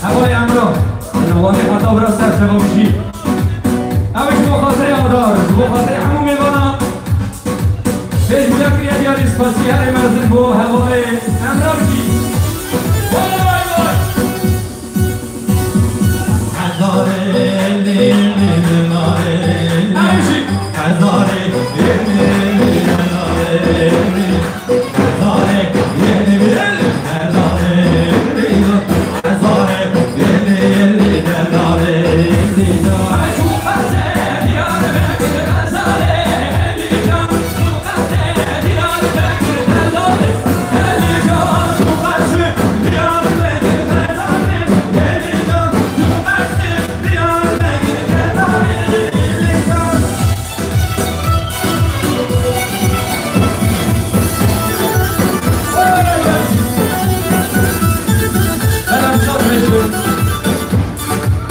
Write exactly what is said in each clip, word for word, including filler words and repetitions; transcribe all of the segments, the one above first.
Hevalê Emrah, li Wanê heta vira ser şeva bijî. Ew ji bo xatirê Adar, ji bo xatirê hemû mêvanan, pêş wila kiriye diyarî spasî herê mezin bo hevalê Emrah bijî. Vay vay!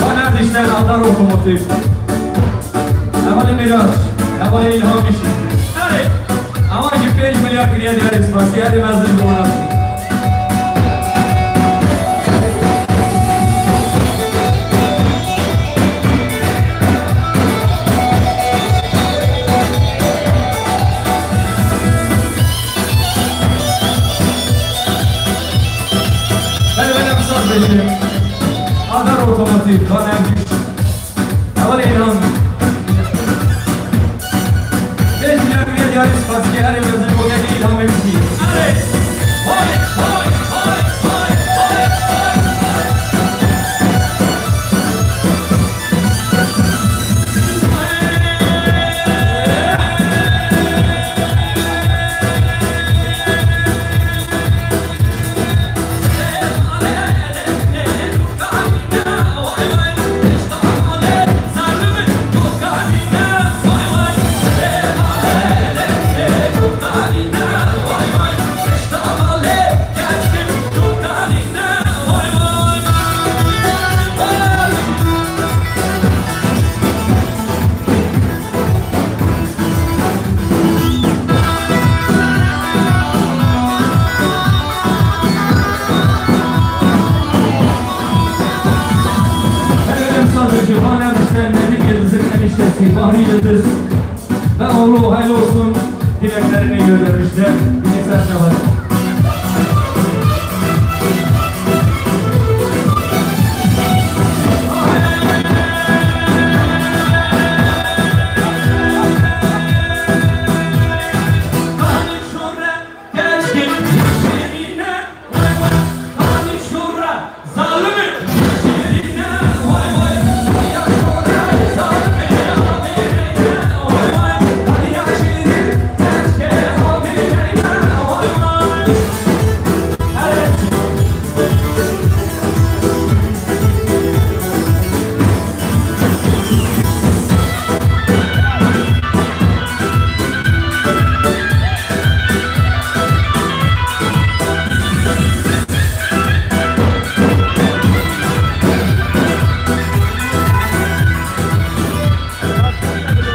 Bana dişler atar otomotiv. Hevalê Mîraç, hevalê Îlham Işî. Erê, ama ki pênc milyar kiriye diyarê spasî, hadi mezin bu nasıl? Bele bele, em saz bêjin. Adar otomotiv, kan em giş. Hevalê Îlham. Pênc milyar kiriye diyarê spasî, erê mezin bo gelê Îlhamê bijî. Erê. Hay, hay, hay, hay, hay, hay. Efendim, sadece bana müşterilerin yıldızı eniştesi Bahri Yıldız ve oğlu hayırlı olsun dileklerini göndermişler. Bilimsel çabalar.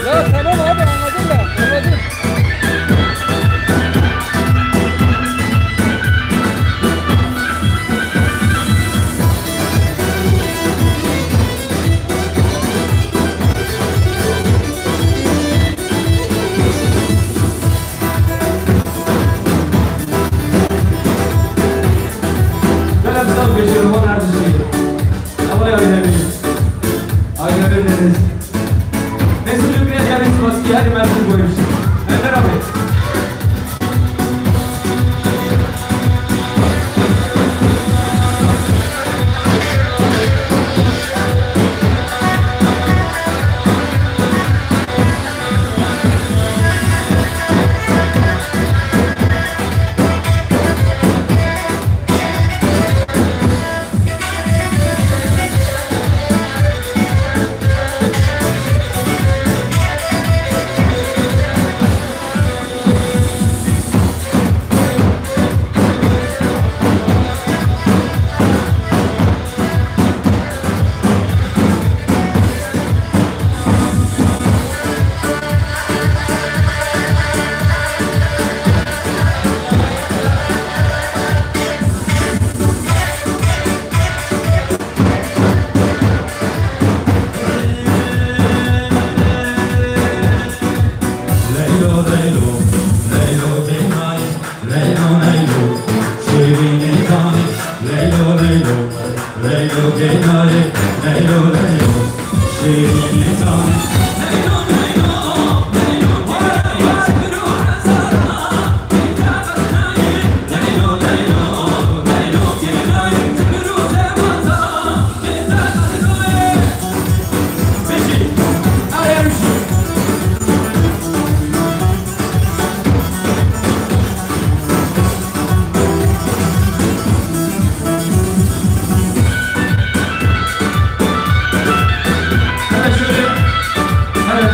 Ya tamam abi, anladım da, anladım. Gelin saz bêjin, wan erdişî. Hevalê Aydemî. Aydemî Deniz. Mesut Ülker, Yanis Maski, hadi Mersin boymuş. Ender abi. Hele şöyle, hele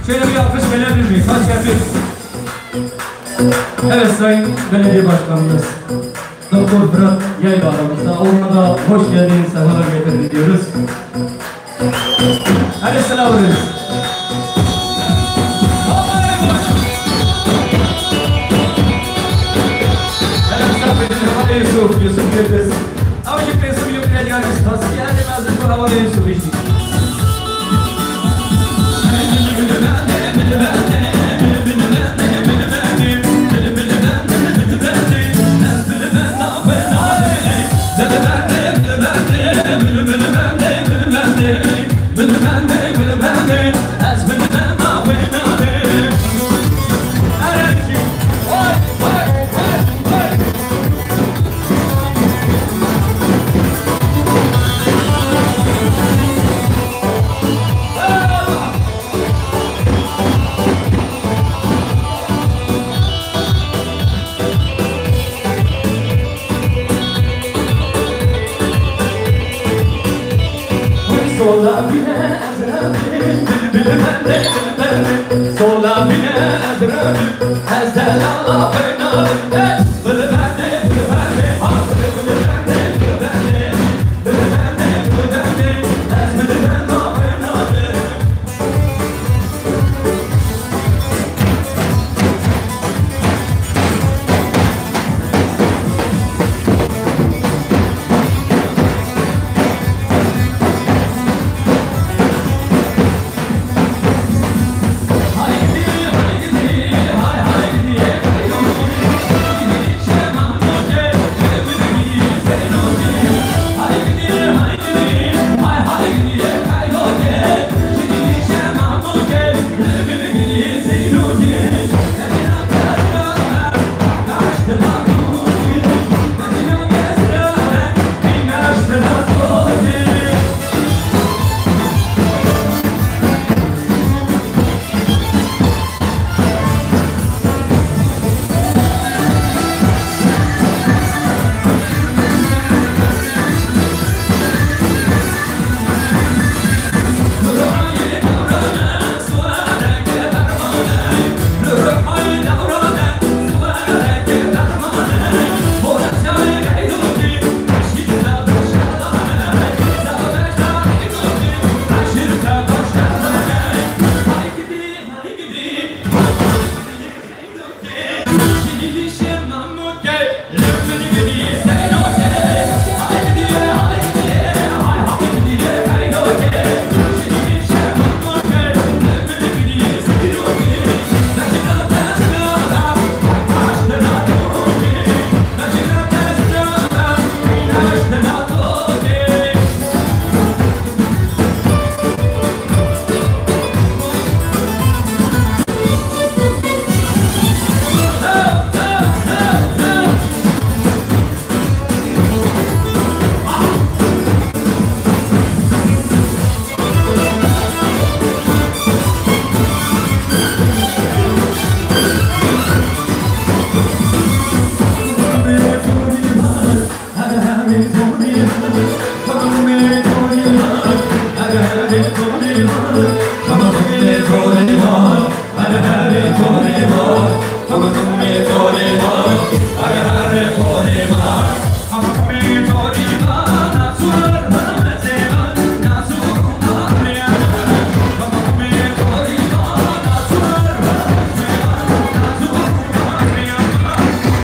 şöyle bir alkış gelebilir mi? Taş yapayım. Evet, Sayın Belediye Başkanımız Doktor Fırat Yayla aramızda. Ona da hoş geldin, sefalar getirdin diyoruz. Hadi selam verin. Hadi Yusuf, Yusuf Yıldız. Ama şimdi resim yok, ne yani, stas yani, lazım bu havada Yusuf işte. Sola bine ez revim, bülbül bende, bülbül bende. Sola bine ez revim, ez delala bena. Hey!